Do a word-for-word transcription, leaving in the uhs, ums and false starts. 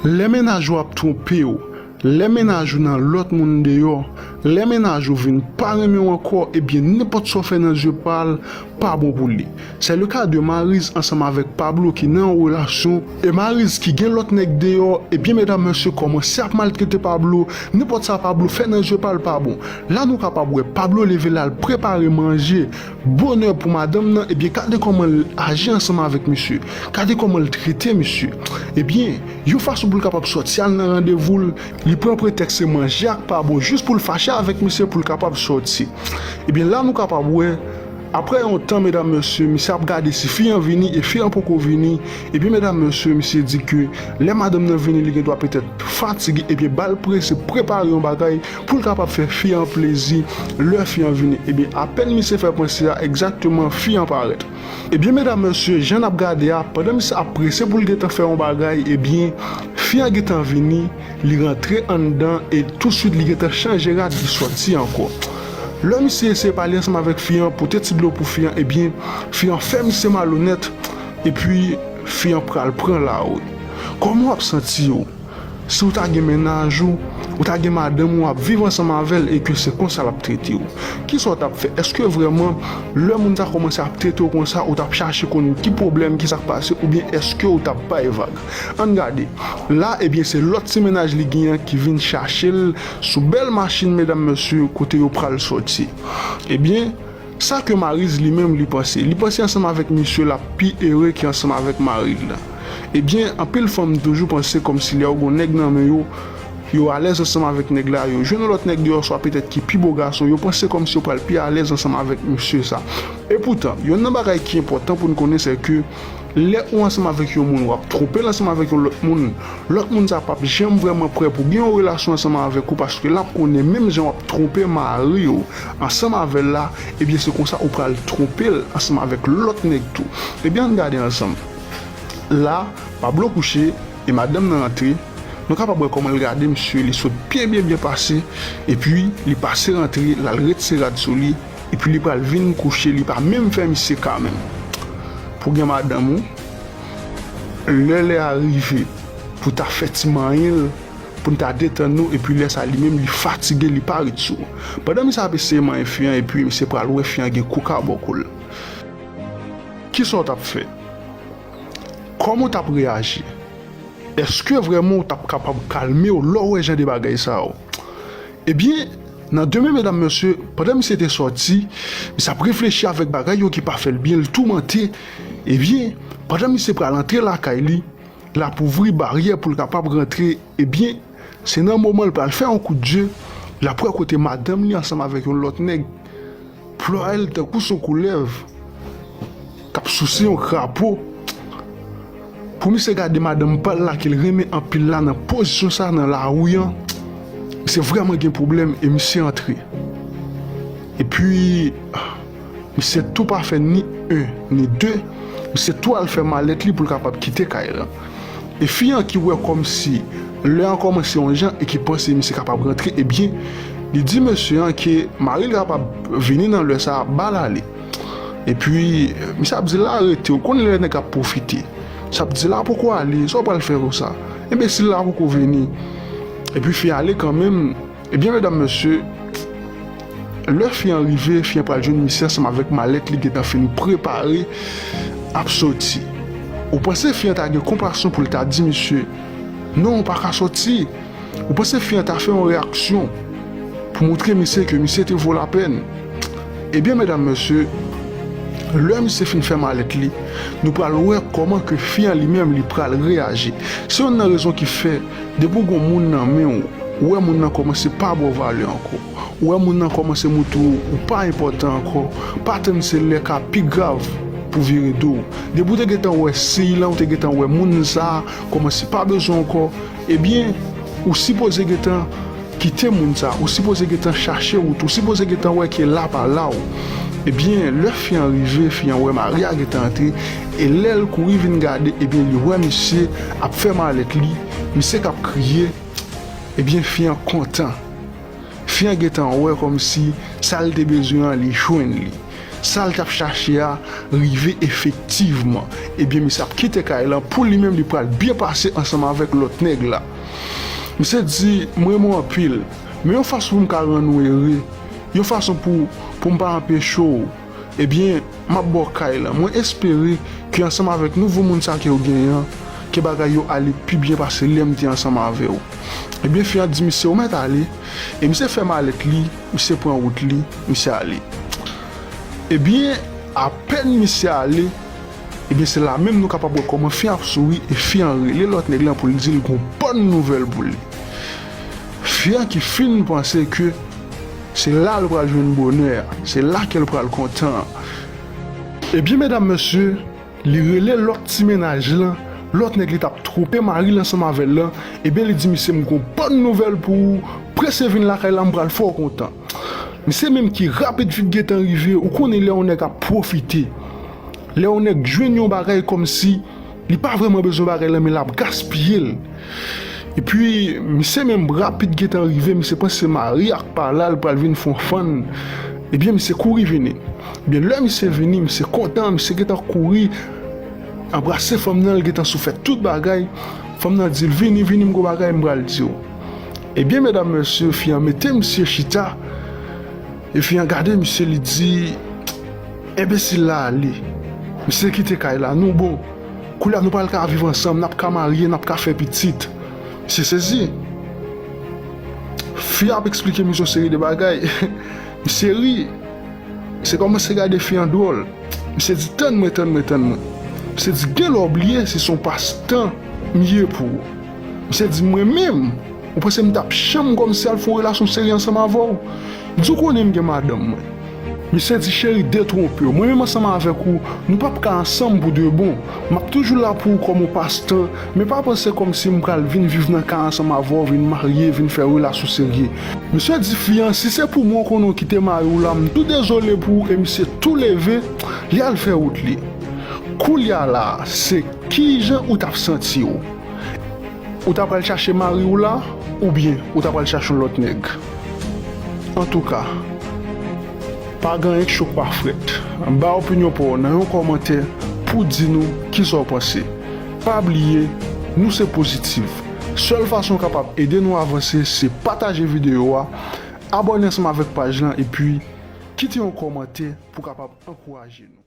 Lè mennaj ou ap twonpe w, lè mennaj ou nan lòt moun deyò, lè mennaj ou vin pa renmen w ankò, ebyen, nenpòt sa w fè nan zye pa l pa bon pou li. C'est le cas de Mariz ansanm avèk Pablo ki nan yon relasyon, e Mariz ki gen lòt nèg deyò, ebyen, medam, mesye, kòmanse ap maltrete Pablo, nenpòt sa Pablo fè nan zye pa l pa bon. La, nou kapab wè Pablo leve l al prepare manje bonè pou madanm nan, ebyen, gade kòman l aji ansanm avèk misye. Gade kòman l trete misye. Ebyen, yon fason pou l kapab sòti al nan randevou l, li pran pretèks se manje a k pa bon jis pou l fache avèk misye pou l kapab sòti. Ebyen, la nou kapab wè, apre yon tan, medam, mesye, misye ap gade si fi an vini e fi an poko vini. Ebyen, medam, mesye, misye di ke lè madanm nan vini, li gendwa petèt fatige, ebyen, ba l prese prepare yon bagay pou l kapab fè fi an plezi lè fi an vini. Ebyen, apèn misye fè panse a, egzakteman, fi an parèt. Ebyen, medam, mesye, jan n ap gade a, pandan misye ap prese pou l gentan fè yon bagay, ebyen, fi an gentan vini, li rantre anndan e touswit li gentan chanje rad, li sòti ankò. Lè misye eseye pale ansanm avèk fi an, pote ti dlo pou fi an, ebyen, fi an fè misye malonèt, epi fi an pral pran lari. Kòman w ap santi w? Si w ta gen mennaj ou, ou ta gen madanm ou ap viv ansanm avè l e ke se konsa l ap trete w, kisa w t ap fè? Èske vrèman, lè moun sa kòmanse ap trete w konsa, ou t ap chache konn ki pwoblèm, kisa k pase, oubyen èske ou t ap bay vag? Ann gade. La, ebyen, se lòt ti mennaj li genyen ki vin chache l sou bèl machin, medam, mesye, kote yo pral sòti. Ebyen, sa ke Mariz li menm li panse. Li panse ansanm avèk misye l ap pi ere ke ansanm avèk mari l. Ebyen, anpil fanm toujou panse kòmsi lè yo gon nèg nan men yo, yo alèz ansanm avèk nèg la, yo jwenn yon lòt nèg deyò, swa petèt ki pi bo gason, yo panse kòmsi yo pral pi alèz ansanm avèk misye sa. Epoutan, yonn nan bagay ki enpòtan pou n konnen, se ke lè ou ansanm avèk yon moun, w ap twonpe l ansanm avèk yon lòt moun, lòt moun sa p ap janm vrèman prè pou gen yon relasyon ansanm avèk ou, paske l ap konnen menm jan w ap twonpe mari w ansanm avè l la, ebyen, se konsa ou pral twonpe l ansanm avèk lòt nèg tou. Ebyen, ann gade ansanm. La, Pablo kouche e madanm nan rantre. Nou kapab wè kòman l gade misye, li sot byen, byen, byen pase, epi li pase rantre, l al retire rad sou li, epi li pral vin kouche, li pa menm fè misye ka menm. Pou gen madanm ou, lè lè a rive pou ta fè ti manyen l, pou n ta detann nou, epi lè sa li menm li fatige, li pa ret sou ou. Pandan misye ap eseye manyen fi an, epi misye pral wè fi an gen koka bò kou l. Kisa w t ap fè? Kòman w t ap reyaji? Èske vrèman w t ap kapab kalme w lè w wè jan de bagay sa yo? Ebyen, nan demen, medam, mesye, pandan misye te sòti, misye ap reflechi avèk bagay yo ki pa fè l byen, l toumante. Ebyen, pandan misye pral antre lakay li, l ap ouvri baryè pou l kapab rantre. Ebyen, se nan moman l pral fè yon kout je, l ap wè kote madanm li ansanm avèk yon lòt nèg plwaye l tankou s on koulèv k ap souse yon krapo. Pou misye gade madanm pa l la ke l renmen anpil la nan pozisyon sa nan lari an, misye vrèman gen pwoblèm e misye antre. Epi, misye tou pa fè ni en, ni de, misye tou al fè malèt li pou l kapab kite kay lan. E fi an ki wè kòmsi lè an kòmanse yon jan e ki panse misye kapab rantre, ebyen, li di mesye an ke mari l kapab vini nan lè sa a, ba l ale. Epi, misye ap di l arete, ou konnen lè nèg ap pwofite. Misye ap di l a poko ale, sa w pral fè konsa? Enbesil la poko vini. Epi fi ale kanmenm. Ebyen, medam, mesye, lè fi an rive, fi an pral jwenn misye ansanm avèk malèt li gentan fin prepare, ap soti. Ou panse fi an ta gen konpasyon pou l ta di misye, "Non, ou pa ka soti"? Ou panse fi an ta fè yon reyaksyon pou montre misye ke misye te vo lapèn? Ebyen, medam, mesye, lè misye fin fè malèt li, nou pral wè kòman ke fi an li menm li pral reyaji. Se youn nan rezon ki fè, depi w gon moun nan men w, ou wè moun nan kòmanse pa ba w valè ankò. Ou wè moun nan kòmanse montre w ou pa enpòtan ankò. Pa tann se lè ka pi grav pou vire do w. Depi w te gentan wè siy lan, ou te gentan wè moun sa a kòmanse pa bezwen w ankò, ebyen, ou sipoze gentan kite moun sa a, ou sipoze gentan chache wout, ou sipoze gentan wè ke la pa la w. Ebyen, lè fi an rive, fi an wè mari a gentan antre, e lè l kouri vin gade, ebyen, li wè misye ap fè malèt li, misye k ap kriye, ebyen, fi an kontan. Fi an gentan wè kòmsi sa l te bezwen an, li jwenn li. sa l t ap chache a rive efektivman. Ebyen, misye ap kite kay lan pou li menm, li pral byen pase ansanm avèk lòt nèg la. Misye di, "M renmen w anpil, men yon fason pou m ka rann ou ere, yon fason pou, pou m pa anpeche w, ebyen, m ap ba w kay lan. Mwen espere ke ansanm avèk nouvo moun sa ke w genyen an, ke bagay yo ale pi byen pase lè m te ansanm avè w." Ebyen, fi an di misye, "Ou mèt ale." E misye fè malèt li, misye pran wout li, misye ale. Ebyen, apèn misye ale, ebyen, se la menm nou kapab wè kòman fi an ap souri e fi an rele lòt nèg lan pou l di l gon bòn nouvèl pou li. Fi an ki fin panse ke se la l pral jwenn bonè a, se la ke l pral kontan an. Ebyen, medam, mesye, li rele lòt ti mennaj lan, lòt nèg li t ap twonpe mari l ansanm avè l lan, ebyen, li di misye, "M gon bòn nouvèl pou ou, prese vin lakay la, m pral fè w kontan." Misye menm ki rapid vit gentan rive, ou konnen lè yon nèg ap pwofite. Lè yon nèg jwenn yon bagay kòmsi li pa vrèman bezwen bagay lan, men l ap gaspiye l. Epi, misye menm rapid gentan rive, misye panse mari ak pa la, l pral vin fè yon fann. Ebyen, misye kouri vini. Ebyen, lè misye vini, misye kontan, misye gentan kouri, anbrase fanm nan, l gentan sou fè tout bagay. Fanm nan di l, "Vini, vini, m gon bagay m pral di w." Ebyen, medam, mesye, fi an mete misye chita. E fi an gade misye, li di, "Enbesil la ale." Misye kite kay la, "Nou bon. Koulye a nou pral ka viv ansanm, n ap ka marye, n ap ka fè pitit." Misye sezi. Fi a ap eksplike misye yon seri de bagay. Misye ri. Misye kòmanse gade fi an dwòl. Misye di, "Tann mwen, tann mwen, tann mwen." Misye di, "Genlè w bliye si se yon pastan m ye pou ou." Misye di, "Mwen menm, ou panse m t ap janm kòmsi al fè yon relasyon serye ansanm avè w? Di w konnen m gen madanm mwen." Misye di, "Cheri, detwonpe w. Mwen menm ansanm avèk ou, nou p ap ka ansanm pou de bon. M ap toujou la pou ou kòm yon pastan, men pa panse kòmsi m pral vin viv nan kay ansanm avè w, vin marye, vin fè relasyon serye." Misye di fi an, "Si se pou mwen, w konnen w kite mari w la, m tou dezole pou ou," e misye tou leve, li al fè wout li. Koulye a la, se kijan ou t ap santi w? Ou ta pral chache mari w la, oubyen ou ta pral chache yon lòt nèg? Antouka, pa gen anyen k cho k pa frèt. Bay opinyon pa w nan yon kòmantè pou di nou kisa w panse. Pa bliye, nou se pozitif. Sèl fason w kapab ede nou avanse, se pataje videyo a, abòne ansanm avèk paj lan, epi kite yon kòmantè pou kapab ankouraje nou.